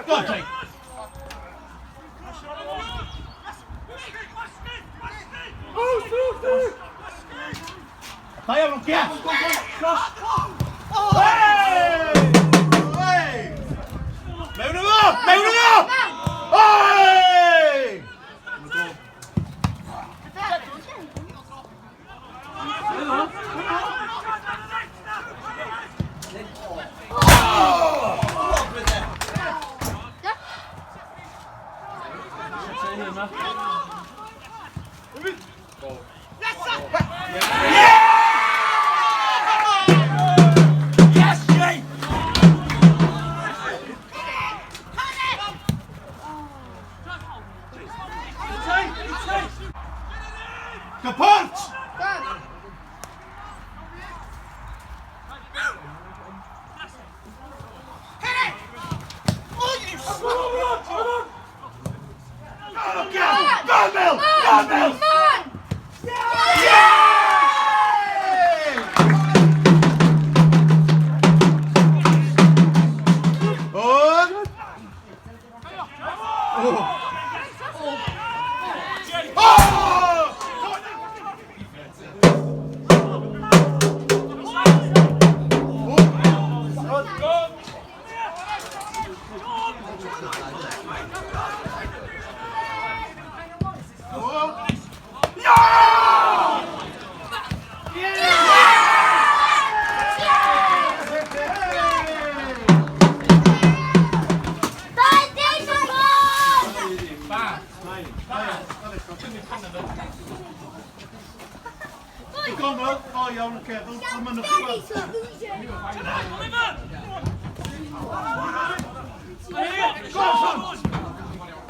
Go on, Jake. Da iawn, Gia. Cross. Hey! Hey! Mewn o fo! Mewn o fo! Hey! Yes, Jay! Capart! Go, Go, Bill! Go, Bill! Come on! Yeah! Oh! Oh! Oh! Digonol, o iawn, oce, fel ma'n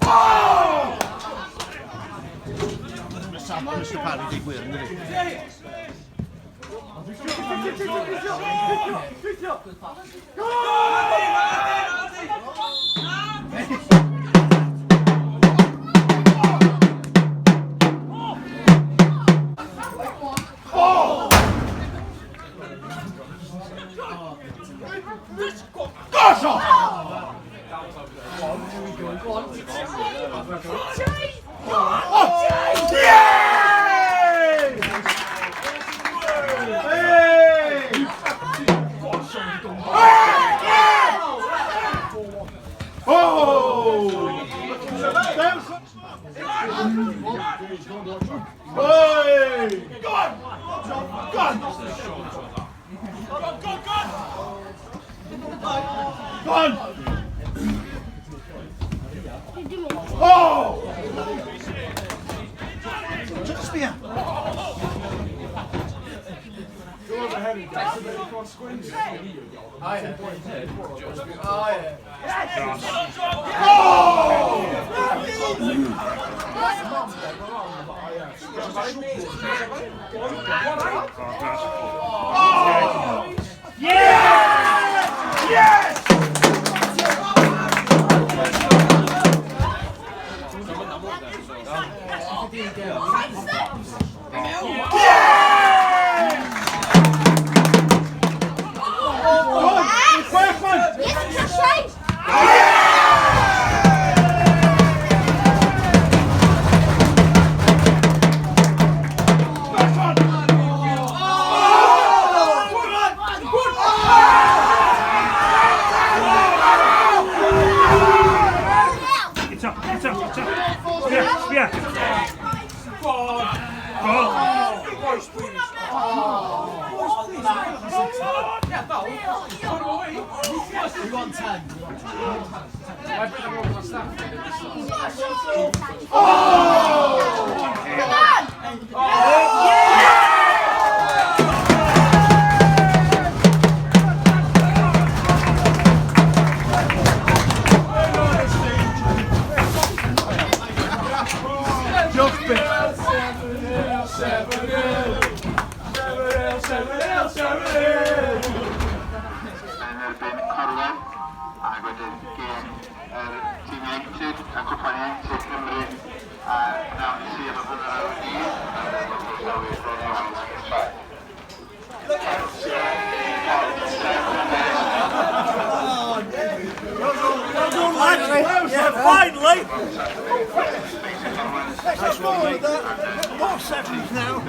Oh! Mae safon Mr Parry di gwir, ynddi? Gosh off! Oh! Yeah! Hey! Oh! Hey! Go on! Go on! Go, go, go! Go on! Oh! Just spear. Oh! Yeah! Yes! Chwech man! Yes, Chase! Nice one! Eto, eto, eto. Sbia, sbia. Go. Come on! Diolch byth. Yn erbyn Corwen ac wedyn gêm yr tîm ieuenctid a cwpan ieuenctid Cymru ar pnawn Sul o hanner awr un a wedyn croesawu Bro Newydd i'r traeth. Well done, lads. Yeah, finally. Nice one, mate. More sevens now.